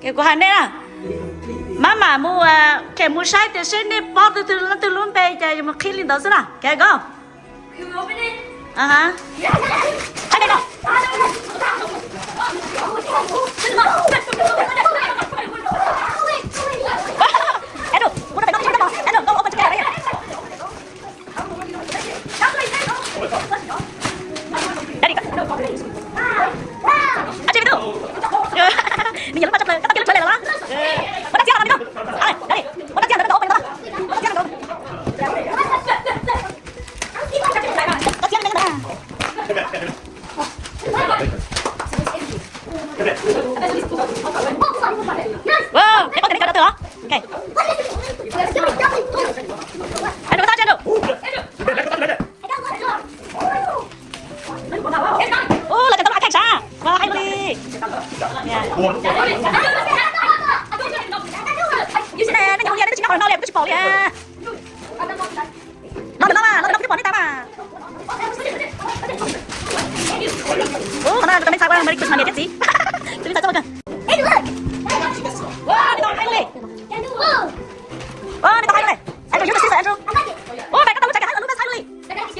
Kuv hais nej na, maj mam mus, khem mus saib tias seb nej paub leej twg lub npe ces yuav mus qhib li ntawd xwb na, khev ko. Nws nyiam lub paj tsawb plaws, koj tau kib lub tshawv lem los? Muab rab txiab no rau, muab rab txiab ntawd rau ub, rab txiab no. Wow, nej paub tias nej cov dov twg los? Ok. Hais rau tag, hais rau. Ub, lawv cov tau laj kheej sav, ua hais lus li. Sib ne, nej cov hauv liaj nej twb tsis nyob qhov no li, kuv twb tsis pom li. Los ntawm no mas, los ntawm no kuv twb pom nej tas mas. Ub, qhov no tus me ntxhais ua Merry Christmas niam thiab txiv. Tus me ntxhais txawj ua kawg. Ua, nej tau hais lus li. Ua, nej tau hais lus li. Andrew, you're the sister, Andrew. Ua, mày có tao lub jacket hais lus, hais lus li. Hais thiaj li.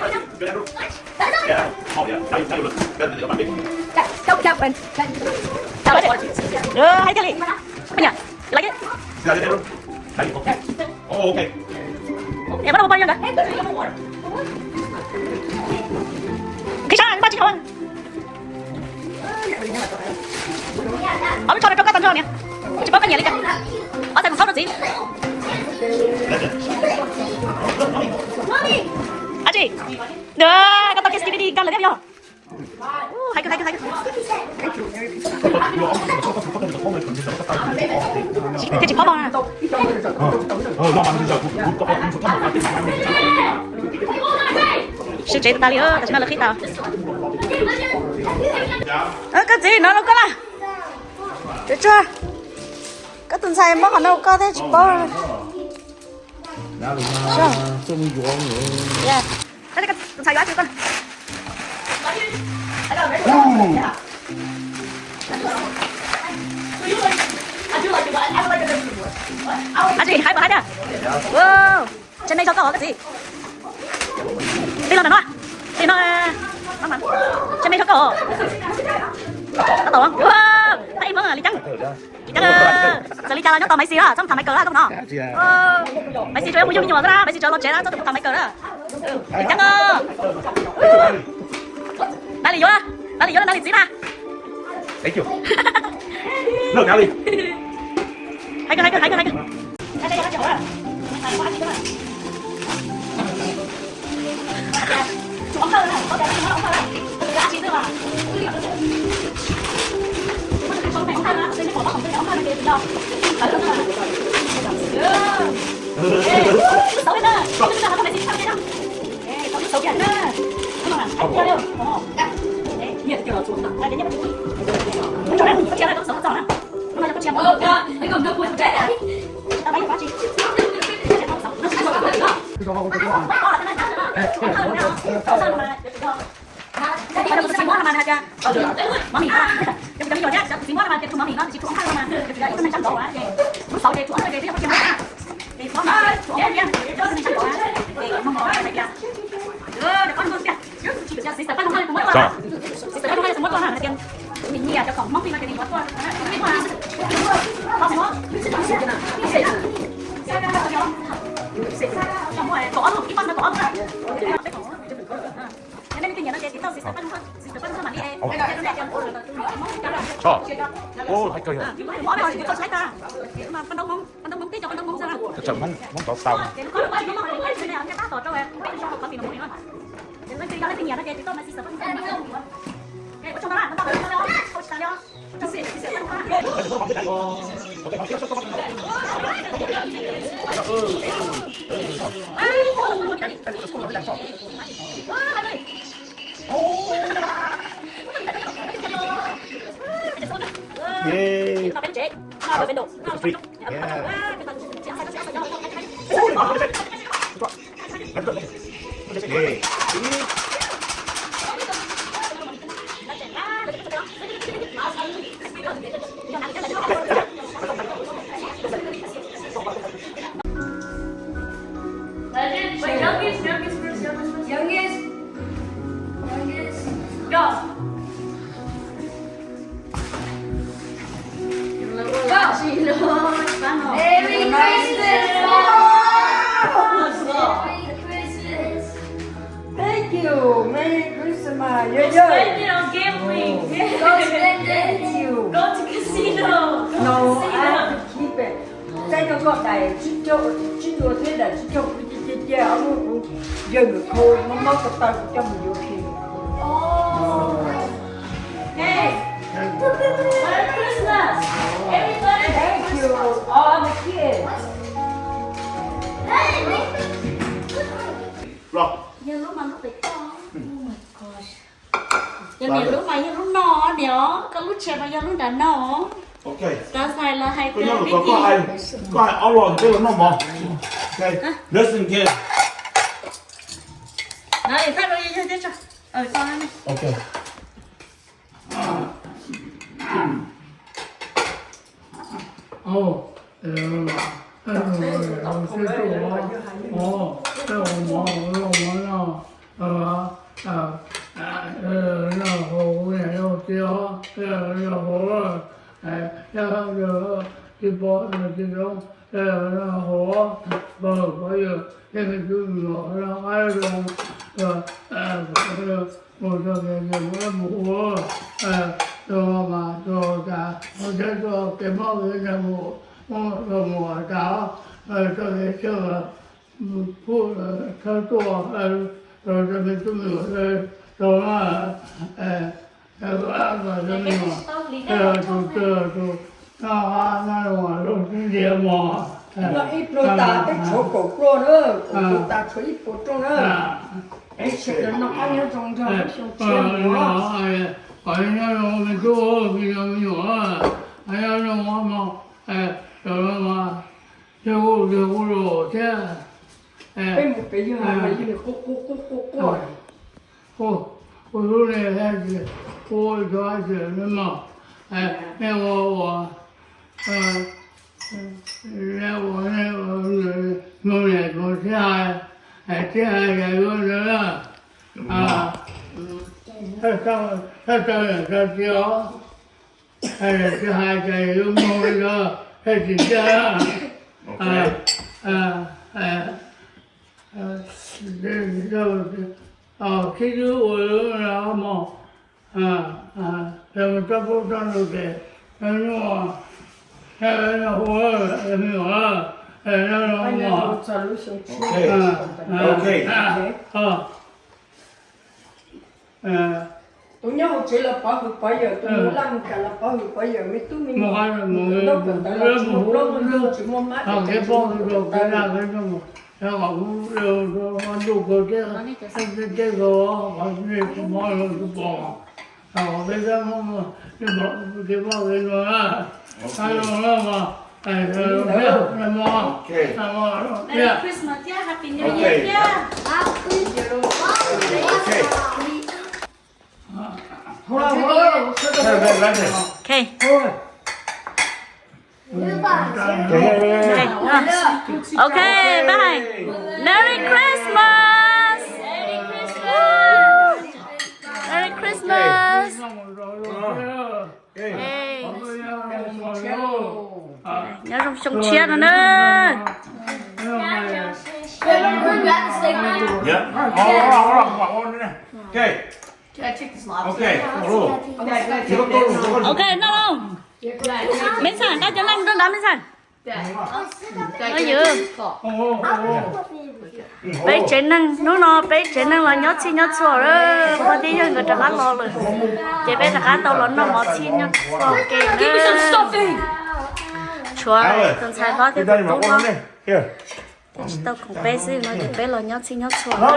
Ua, you like it? Em, bắt đầu bao nhiêu nữa? Khi sao anh ba chị Hồng? Ob lub tsho no rau koj tau nrog niam. Tsis paub koj nyiam li cas. Ob txhais mus txhob rau txiv. Ab tsi. Koj tau K S T V D nkag lawm thiab yog. Hais kawg, hais kawg, hais kawg. Tsis paub na. Sib tsev tas li, tam sim no lawv qhib tau. Koj txiv, no rau koj na. Tsuag tsuag. Koj tus ntxhais muab qhov no rau koj thiab tsis paub. Koj tus ntxhais yuav dab tsi koj? Dab tsi hais puas hais thiab? Tsev me nrog koj os koj txiv. Tij laug ntawm no, tij no, tsev me nrog koj os. Tab tom, tab ib hmoob li ceeb. Li ceeb, txawm li cas los nyob tos Maiv Xis na, txhob tham Maiv Kawm lawm no. Maiv Xis tsuas yog mus yug me nyuam xwb na, Maiv Xis tsuas los tsev na, txhob tham Maiv Kawm na. Li ceeb. Nab li yuav, nab li yuav nab li txiv na. Hais kawg, hais kawg, hais kawg, hais kawg. Hmoob tau tau. Merry Christmas. Merry Christmas. Thank you. Merry Christmas. Yo, yo. Spend it on gambling. Go spend it. Thank you. Go to casino. Go casino. No, I have to keep it. Txaij rau koj daim tsib caug, tsib caug thiab daim tsib caug kuv cia cia cia ob lub kuv yawg nws khau mob mob taw taw kuv coj mus yuav khi. Oh. Hey. Merry Christmas. Everybody. Thank you. All the kids. Hey. Yog lub mas lub pem toj. Oh my gosh. Yog niam lub mas yog lub no, niam os, koj lub tsheb mas yog lub nram no. Ok. Koj hais los hais koj nyob rau koj hais, koj hais ob los peb los noj mov. Ok. Listen again. Thaj rau yog thiab tso. Ok. Mus txog kev mus ua, mus txog kev mob kev ntshaw mus, mus txog mus tas, txog kev tsawg, pub thawj tuaj, txog me tub me nyuam tau na, txog me nyuam, tus twg tus noj qab noj zoo los sib ntiag mog. Noj ib pluag tas peb tshuav kaum pluag na, kaum pluag tas tshuav ib puas rooj na. Peb sawv daws noj qab nyob zoo nrog lub xyoo tshiab mus. Kom nyob zoo me tub me nyuam, nyob zoo mog, tau no mas thiaj kuj thiaj kuj los thiab. Peb mus pem yawg mas yawg quaj quaj quaj quaj quaj. Kuv lub ne kuv ua tau hais tias nej mog, nej ua ua, nej ua nej ua, mus niam mus sib hais, sib hais cas yuav ntawd na. Thaj tau niam tau txiv os, tsis hais cas yuav mus li ntawd, tsis cia. Khib wb ua lub no mog, txhob pub txhob ntug ces nyuaj, hu me nyuam, tus nyob hauv tsev los pov hwm pov yawm, tus mus laj mus kam los pov hwm pov yawm, me tub me nyuam, tus ntaub kawm ntawv los tsis muaj plaub muaj ntug, tsis muaj mab tsis muaj ntawv. Ntuj kawg thiab, tej zaum nej kuv mob los kuv pom, peb sab mob, nej pom kev mob kev nua na, sab zoo na mog, Merry Christmas thiab Happy New Year thiab. Ok. Ok, bye. Merry Christmas. Merry Christmas. Nyob zoo xyoo tshiab no na. Ok, noj los. Meb Xas, koj cov neeg nrog nrad Meb Xas. Peb tsev neeg hnub no peb tsev neeg los nyob txhij nyob txhua lawm, pog thiab yawg nkawd rov qab los lawm, ces peb rov qab tau los noj mov txhij nyob txhua ke na. Tshuav tus ntxhais hlob thiab tus tub no tsis tau khoom peb xwb no ces peb los nyob txhij nyob txhua na.